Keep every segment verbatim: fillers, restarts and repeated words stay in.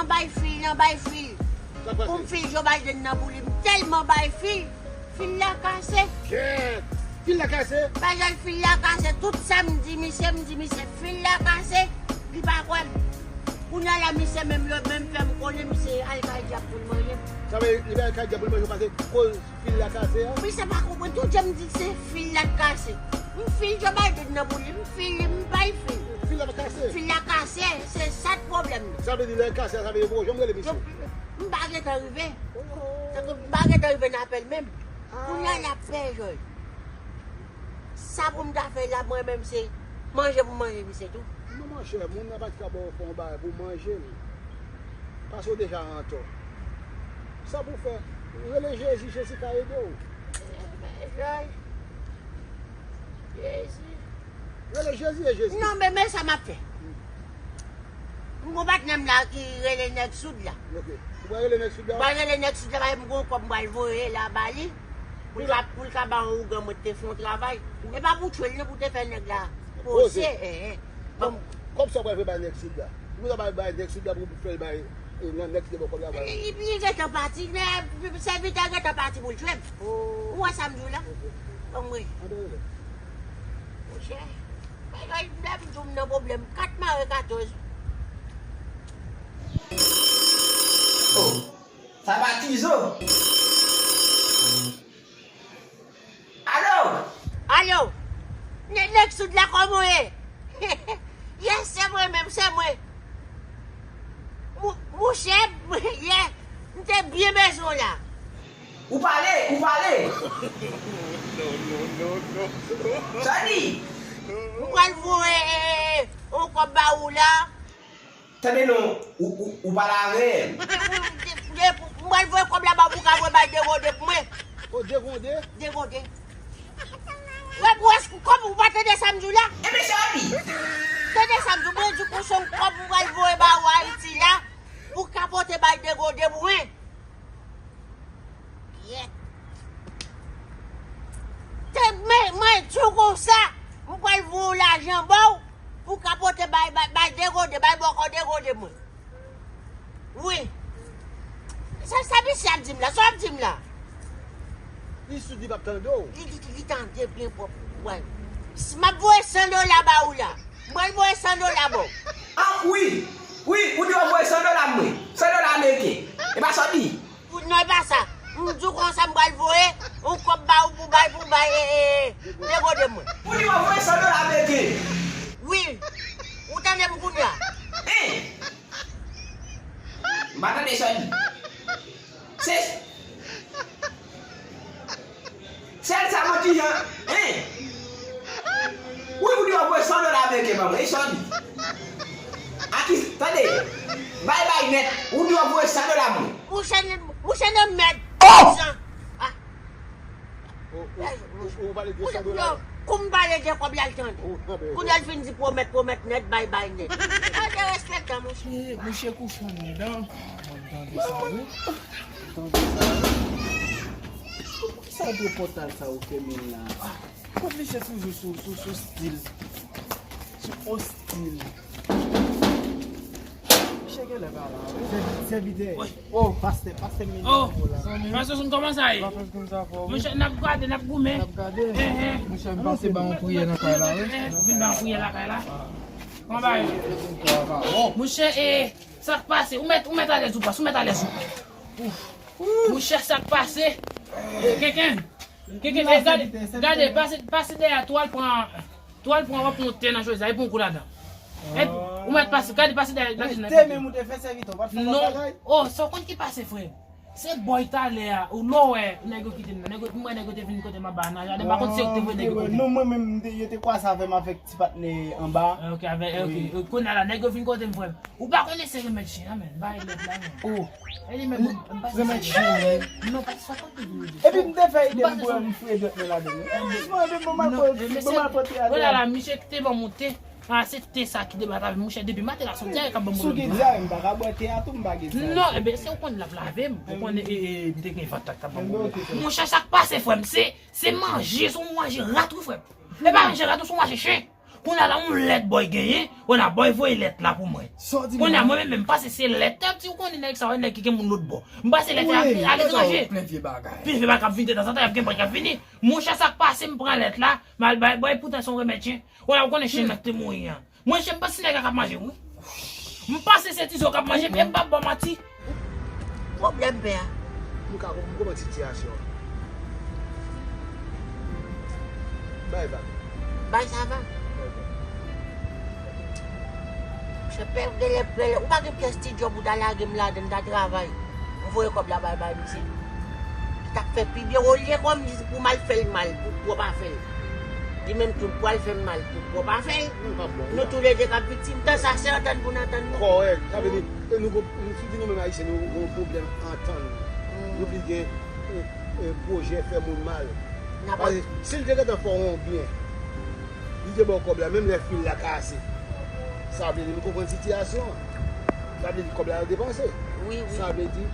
Bay fil nan, bay fil. Pou m fil Joe Biden nan pou li. M tèlman bay fil. Fil la kase. Kèt! Fil la kase? Bagay fil la kase. Tout sa m di misye, m di misye, fil la kase. Li pa kwè m. Kounye a la, misye menm, lòt menm fè m konnen misye al kay dyab pou l manje m. Sa vle li al kay dyab pou l manje w pase koz fil la kase a? Misye pa konprann. Tout jan m di se fil la k kase. M fil Joe Biden nan pou li. M fil li, m bay fil. Fil la pa kase? Fil la kase. Se sa k pwoblèm nan. Sa vle di lè l kase a, sa vle di yo poko janm rele misye? M pa gentan rive. Tankou m pa gentan rive nan apèl menm. Kounye a l ap pè jòj. Sa pou m ta fè la, mwen menm se manje pou manje misye tou. Non, monchè, moun nan pa t ka ba w fè yon bagay pou w manje l. Paske w deja antò. Sa pou w fè? Rele Jezi, Jezi ka ede w. Jezi. Rele Jezi e Jezi. Non, men, men sa m ap fè. M gon patnè m la ki rele nèg soud la. Ok. Ou pral rele nèg soud la? M pral rele nèg soud la, paske m gon kòb m pral voye la ba li. Pou l ka, pou l ka ba yon ougan mwen te fè yon travay. E pa pou tchwe l non, pou te fè nèg la poze. Poze. Eh, eh. Kòb, kòb sa w pral voye bay nèg soud la? Ou pral bay, bay nèg soud la pou fè l bay, eh, nan nèg ki te ba w kòb la bay. Li, li gentan pati, men sèvitè gentan pati pou l tchwe m. Ou wè sa m di w la? Ok. Ban m rele. Ann rele. Monchè. Bagay, lè m di w m nan pwoblèm, kat mare katòz. Oh, sa pa Tizo. Alo! Alo! Nè-, nèg soud la, kòman w ye? Yes, se mwen menm, se mwen. Mou-, mouche, yeah, m te byen bezwen w la. Ou pale, ou pale. Sa di? M pral voye, eh, eh, eh, yon kòb ba ou la. Tande non, ou, ou, ou pale avè l. M pral voye kòb la ba ou pou w ka voye bay Degode pou mwen. O, Degode? Degode. Wè, wè, kòb ou pa tande sa m di w la? Ebyen, sa di. Tande sa m di w, mwen di w konsa yon kòb m pral voye ba ou Ayiti la, pou w ka pote bay Degode pou mwen. Kyèt. Te, men, mwen di w konsa, m pral voye w lajan ba w, pou w ka pote bay, bay, bay Degode, bay bòkò Degode mwen. Wi. Sa, sa misye ap di m la? Sa w ap di m la? Li soud, li p ap tande w. Li, li, li tande byen pwòp. Wè. Si m ap voye san dola ba ou la. Mwen voye san dola ba w. Ah, wi. Wi, ou di w ap voye san dola mwen. San dola ameriken. E pa sa w di? Ou, non, e pa sa. M di w konsa m pral voye yon kòb ba ou pou bay, pou bay, e, e, e, Degode mwen. Ou di w ap voye san dola ameriken. Wi. Ou tande m kounye a? Hein? M pa tande sa w di. Se, sèl sa manti an, hein? Wi, ou di w ap voye san dola ameriken ban mwen, e sa w di? A ki, tande, bay bay nèt, ou di w ap voye san dola mwen. Mouche, mouche nan mèd. Oh! Ah. Ou, ou, ou, ou pale de san dola. Kou m pale de kòb la, l tande. Kounye a l fin di pwomèt, pwomèt nèt, bay bay nèt. Sa derespektan, monchè. Mouche kouche anndan. Mwen tande sa, wi. Tande sa, wi. Poukisa w pran pòt la sa ou fèmen la? Kot misye toujou sou, sou, sou stil? Sou ostil. Misye genlè pa la, wi. Sèvi-, sèvitè. Wi. Oh, pastè, pastè m vin. Oh, pastè Johnson, kòman sa ye? Monchè, n ap gade, n ap goumen. N ap gade. Eh, eh. Monchè, m pase ba yon priyè nan kay la, wi. Eh, eh, vin ba yon priyè lakay la. Kòman bagay yo? Monchè, eh, sa k pase? Ou mèt, ou mèt alèz ou pas, ou mèt alèz ou. Ouf. Monchè, sa k pase? Kenken. Kenken, eh, gade, gade, pase, pase dèyè twal pran, twal pran, w ap pran yon te nan chwezi a, epi yon kou ladan. Epi, ou mèt pase, gade, pase dèyè, gade. Te menm ou te fè sèvitè, w pa t fè lòt bagay? Oh, sa w konn ki pase, frè m? Se bòy talè a, ou lè w wè, nèg yo kite m nan, nèg yo, m wè nèg yo te vin kote m anba nan jardin, m pa konn si yo te voye nèg yo kote. Non, mwen menm, m te, yo te kwase avè m avèk ti patnè anba. Ah, ok, avè, ok. Kounye a la, nèg yo vin kote m, frè m. Ou pa konnen se remèd chen an, men. Bay lèd la, men. Oh. E li menm, m pa remèd chen, men. Non, pa sa konn ki vin. Epi m te fè ide m pou m fouye dwèt mwen ladan. Franchman, epi bon mal pote atè. Wè la, la, misye te ban m te. Ah, se te sa ki te bat avè m, monchè, depi maten la soti a, e k ap ban m pwoblèm. Si w gen dyare, m pa ka bwè te a tou, m pa gen dyare. Non, ebyen, se ou konn l ap lave m. Ou konnen, e, e, m te gen vant la k t ap ban m pwoblèm. Monchè, sa k pase, frè m, se, se manje, se yon manje rat, wi, frè m. E pa manje rat, se yon manje chen. Kounye a la, yon lèt bòy genyen, kounye a bòy voye lèt la pou mwen. Sa w di Kounye a mwen menm, m pase se lèt, tèt ti w konnen nèg sa yo, nèg ki gen moun lòt bò. M pase lèt la, wi, al etranje. Plen vye bagay. Plen vye bagay k ap vin tanzantan, y ap gen bòy k ap vini. Monchè, sa k pase, m pran lèt la, m al bay bòy, poutan se yon remèd chen. Kounye a, ou konnen chen nan k te mouri an. Mwen, chen, m panse se nèg la k ap manje m, wi. M panse se tizon k ap manje m, e m p ap ba w manti. Pwoblèm pè a. M ka, m konprann sitiyasyon an. Bay vag. Bay sa vag. Bay vag. Monchè, pè, genlè, genlè, ou pa gen pyès ti djòb ou ta lage m ladan, m ta travay. M voye kòb la bay, bay misye. Li t ap fè pi byen. Olye kòm di pou m al fè l mal, pou pwòp afè l. Li menm tou, pou al fè m mal, pou pwòp afè l. Nou toulede k ap viktim. Tan sa, se antann pou n antann nou. Kòrèk. Sa vle di, e nou gon, nou, si nou menm Ayisyen, nou gon pwoblèm antann nou. Nou plis gen, e, e, pwojè fè moun mal. Paske si l te gentan fè w yon byen, li te ba w kòb la, menm lè fil la kase. Sa vle di nou konprann sitiyasyon an. Sa vle di kòb la yo depanse. Wi, wi. Sa vle di,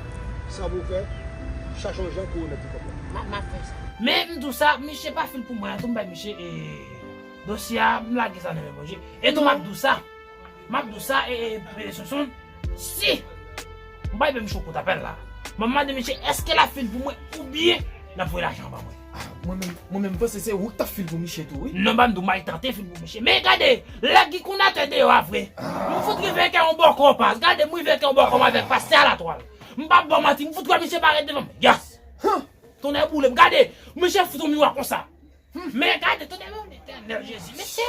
sa pou w fè, chache yon jan pou remèt li kòb la. M ap, m ap fè sa. Men m di w sa, misye pa fil pou mwen, an tou m bay misye, e, dosye a, m lage sa nan men Bondye. E tou m ap di w sa. M ap di w sa, e, e, e, Sonson, si m bay misye kout apèl la, m ap mande misye èske l ap fil pou mwen oubyen l ap voye lajan an ba mwen. Ah, mwen menm, mwen menm, m panse se ou k t ap fil pou misye tou, wi. Non, ban m di w, m ay tante fil pou misye. Men gade, lè Guy Konaté deyò a vre. M fout rive kè yon bòkò pas. Gade, m rive kè yon bòkò m avèk pastè Alatwal. M p ap ba w manti, m fout wè misye parèt devan m. Yas! Tonnè boule m. Gade, misye fout yon miwa konsa. Men gade, tonnè, men Letènèl Jezi. Mesye,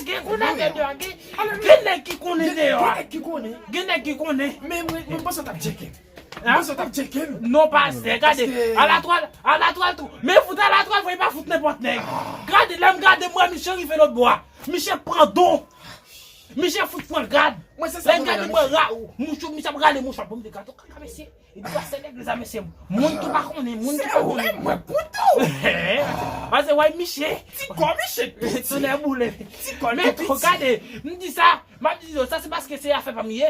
gen konnen deyò a, gen, gen nèg ki konnen deyò a. Gen nèg ki konnen. Gen nèg ki konnen. Men mwen, mwen panse w t ap tcheke m. Mwen panse w t ap tcheke m. Non, pastè, gade. Alatwal, Alatwal tou. Men fout Alatwal, vre, pa fout nenpòt nèg. Gade, lè m gade, m wè misye rive lòt bò a. Misye pran do. Misye fout pran gad. Lè m gade, mwen ra, mouchou, misye ap rale mouchwa pou m de gato kaka, mesye. Epi pastè legliz la, mesye, moun ki pa konnen, moun ki pa konnen. Se ou mwen pou tou. Pase, wè, misye. Ti kò misye piti. Tonnè boule. Ti kò l piti. Men tou, gade, m di sa, m ap di yo, sa se paske se afè pa m ye.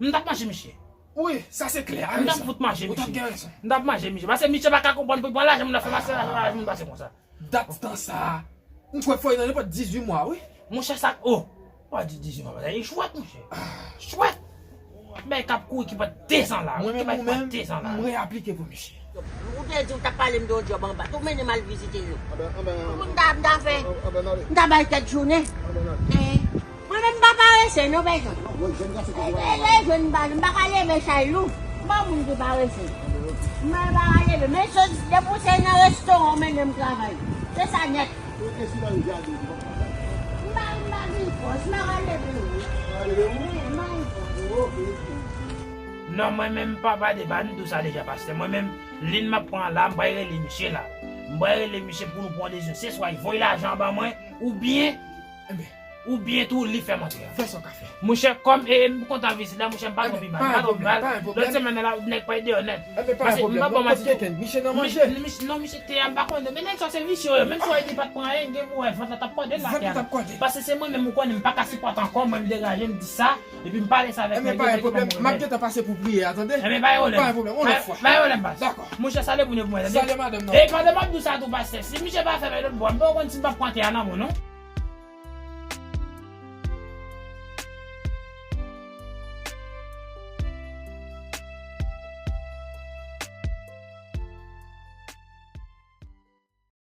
M t ap manje misye. Wi, sa se klè. M t ap fout manje misye. Ou t ap gen rezon. M t ap manje misye. Pase misye pa ka konprann pou l pran lajan moun nan fè pase, lajan moun pase konsa. Dat tan sa a, m kwè fò nan nenpòt dizuit mwa, wi. Monchè, sa, oh, pa di dizuit mwa, sa e chwèt, monchè. Chwèt! Bay k ap kouri ki pran dezan la, wi, ki bay pran dezan la. Mwen menm ou menm, m reaplike pou misye. Ou te di ou t ap pale m de yon djòb anba. Tou mennen m al vizite yo. Anben, anben, anben. M ta, m ta fè, anben, anben, anben. M ta bay tèt jounen. Anben, anben. Eh. Mwen menm m pa parese non, pèsonn. Lè, lè jwenn m pa, m pa ka leve chay lou. M pa moun ki parese. Mwen pa ka leve. Men se depi w se nan restoran w mennen m travay. Se sa nèt. M pa, m pa gen fòs, m pa ka leve wi. M pa gen fòs. Non, mwen menm papa de ba, m di w sa deja, pastè. Mwen menm, liy m ap pran la, m pral rele misye la. M pral rele misye pou nou pran yon desizyon. Se swa l voye lajan an ban mwen, oubyen Oubyen tou li fè m antre a. Fè sa w ka fè. Monchè, kòm e, e, m kontan vizit la, monchè, m pa twò pi mal. M pa twò pi mal. Lòt semèn nan la, nèg pral deyò nèt. Pase m pa bon mati tou. Misye nan manje. Non, misye te a, m pa konnen. Men nèg sa se visye yo. Menm si w di pa t pran anyen, gen pou wè vant la t ap kòde l atè a. Vant la t ap kòde. Pase se mwen menm ou konnen, m pa ka sipòte ankò, mwen m degaje, m di sa, epi m pale sa avèk nèg yo, nèg yo pa mwen. M ap gentan pase pou priye a, tande. Enben pa gen pwoblèm. Pa gen pwoblèm, yon lòt fwa. Pa gen pwoblèm, baz. Dakò. Monchè, salye pou nou pou mwen, tande. Salye madanm nan. E pandan m ap di w sa tou, pastè, si misye pa fè men lòt bò, m pa konn si m p ap pran tè a nan men w non.